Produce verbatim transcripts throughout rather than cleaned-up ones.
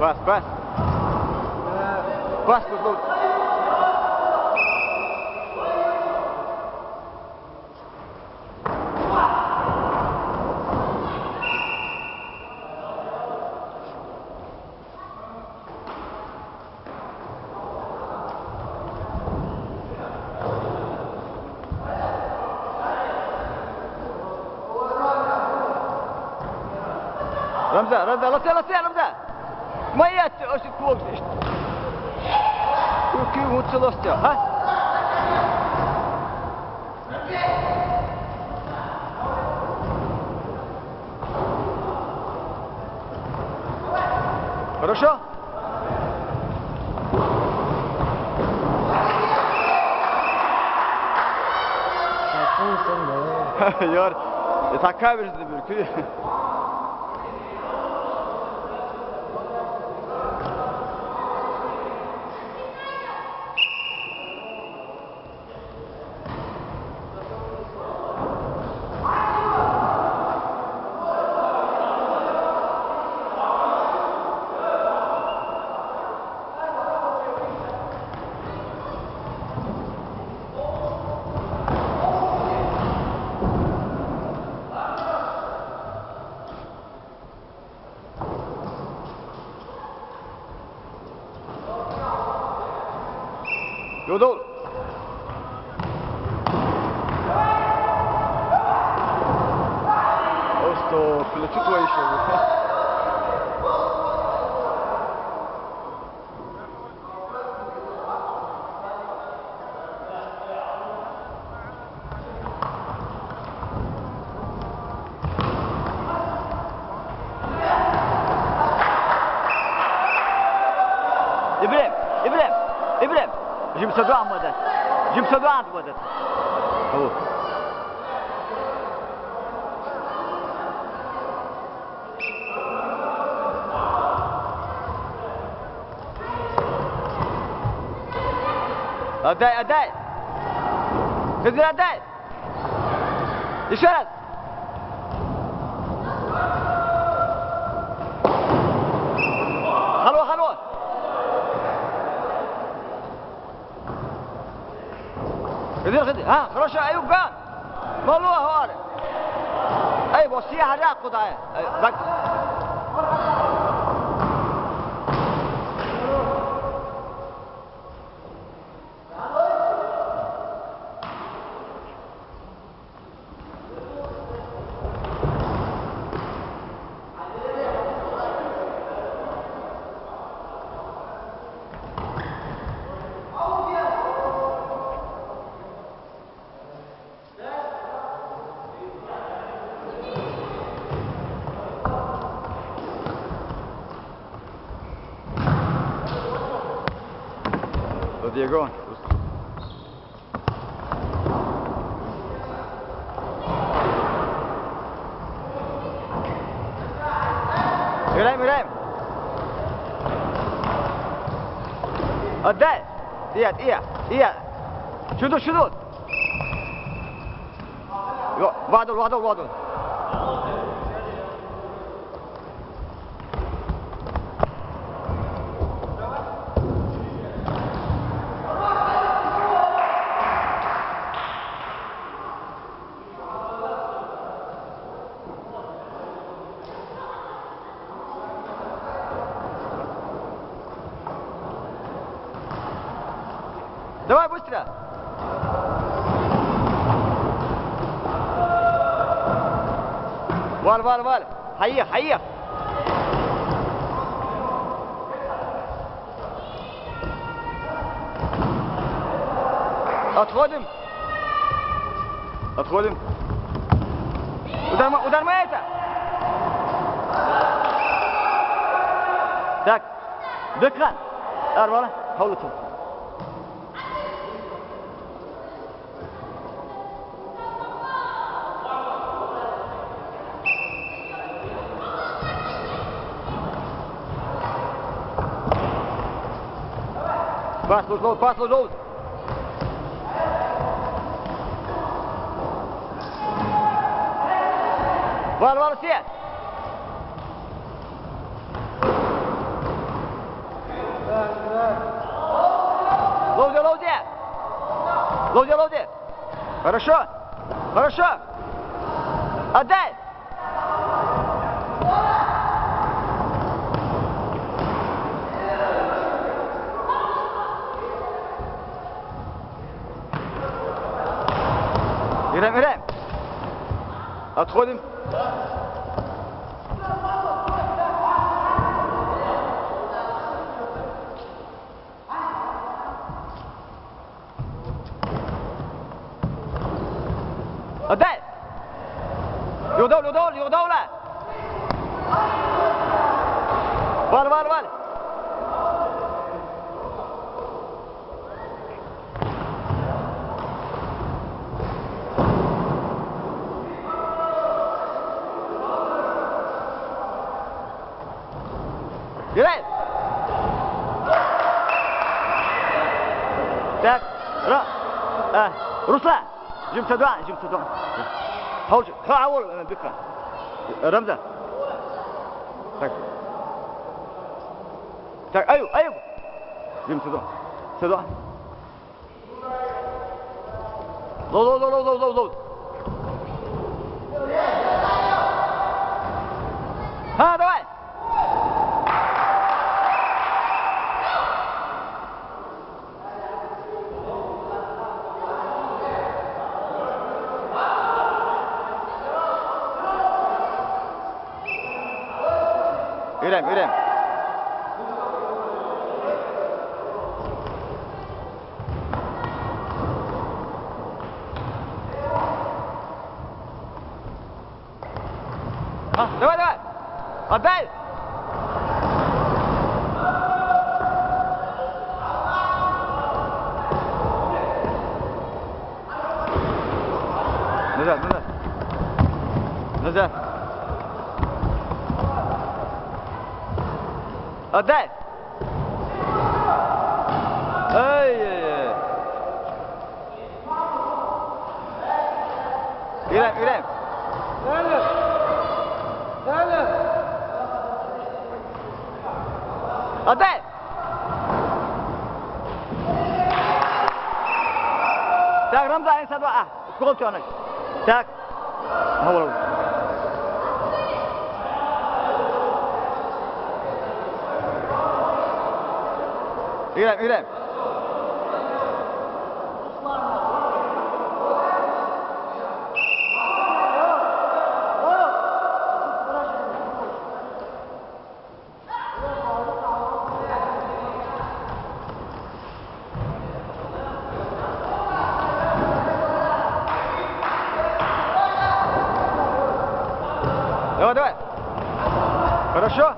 Пас. Пас, пас. Рамза, Рамза, лассе, лассе, Рамза! Моя ты, ошибку, ошибку. Руки, вот целостя, а? Хорошо? Йор, это камера, это бюркю. Юдул. Просто плечо твои ещё. Ибрем, Ибрем, Ибрем. Жим саду амадат. Жим саду амадат. Ау. Отдай, отдай! Хызыр, отдай! Ещё раз! Хало, хало! Хызыр, хызыр! А, хорошо, Аюбган! Мало, хор! Ай, бо, сия, харя, куда? Ай, бак. Diego. Играем, играем. Отдай. Ия, ия, ия. Шуду, шуду. Ё, вадул, вадул, вадул. Давай, быстро! Вал, вал, вал! Хайя, хайя! Отходим! Отходим! Ударма, ударма это! Так, Бекхан! Арвала, хавлуту. Пас ужол, пас ужол. Вал, вал, все. Ловди, ловди. Хорошо. Хорошо. Отдай. Ирем, Ирем. Отходим. Отдай! Юрдал, юрдал, юрдал, ла! Вал, вал, вал! Герей! Так, Ра-, а, Руслан! Жим садуан, жим садуан. Хьо-, хьо авал, э, бика. Рамзан. Так. Так, аю, аю. Жим садуан. Садуан. Ло, ло, ло, ло, ло, ло, ло. Ха, давай! Ирем, Ирем. А, давай, давай! Отдай! Назад, назад. Назад. Отдай! Ай-яй-яй. Ирем, Ирем. Отдай! Так, Рамзан, садуан. Гол тёнок. Так. Гол. Ирем, Ирем. Давай, давай. Хорошо.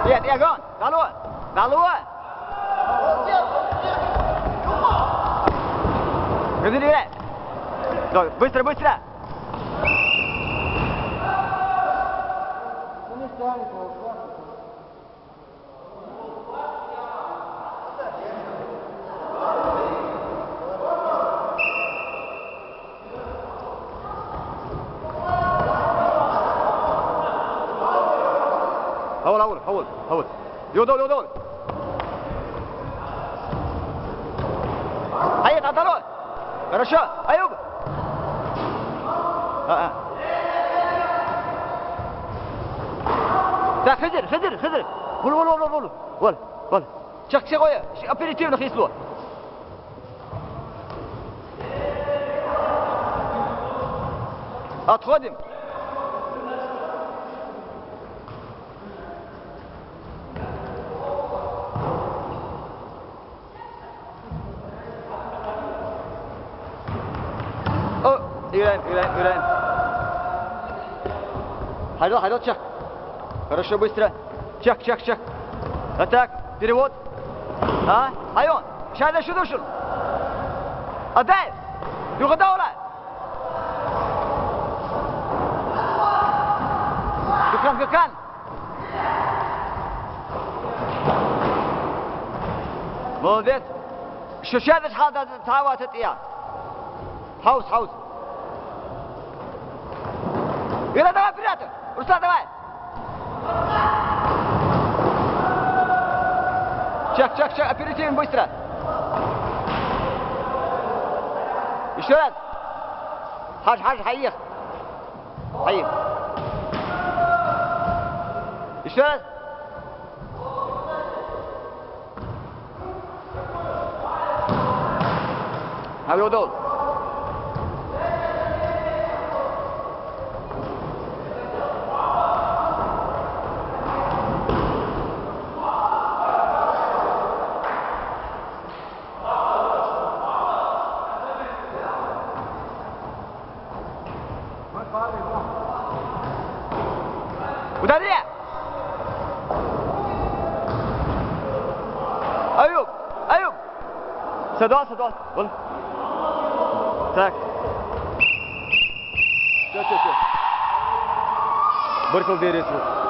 Нет, нет, гон. Дало. Дало. Давай, быстро, быстро. Гьавал, гьавал, гьавал, гьавал. Юдал, юдал. Ай, къатало. Хорошо. Аюб. А, а. Так, Хизир, Хизир, Хизир. Вал, вал, вал, вал, вал. Вал, вал. Чакъ, чакъ, ой, оперативно хисло. Отходим. О, Ирен, Ирен, Ирен. Хайдо, хайдо, чак. Хорошо, быстро. Чак, чак, чак. А так, перевод. А? Айон, шайда шу душун. Адай. Югада ола. Гюкан, Гюкан. Молодец. Шу шайда шайда тава татия. Хаус, хаус. Ира, давай, вперёд! Руслан, давай! Чак, чак, чак, оперативно, быстро! Ещё раз. Хьажа, хьажа, хьаеха. Хьаеха. Ещё раз. Хьаеха, удал. Ударение! Аюб! Аюб! Садо, садо. Вон. Так. Всё, всё, всё. Быркыл бересиз.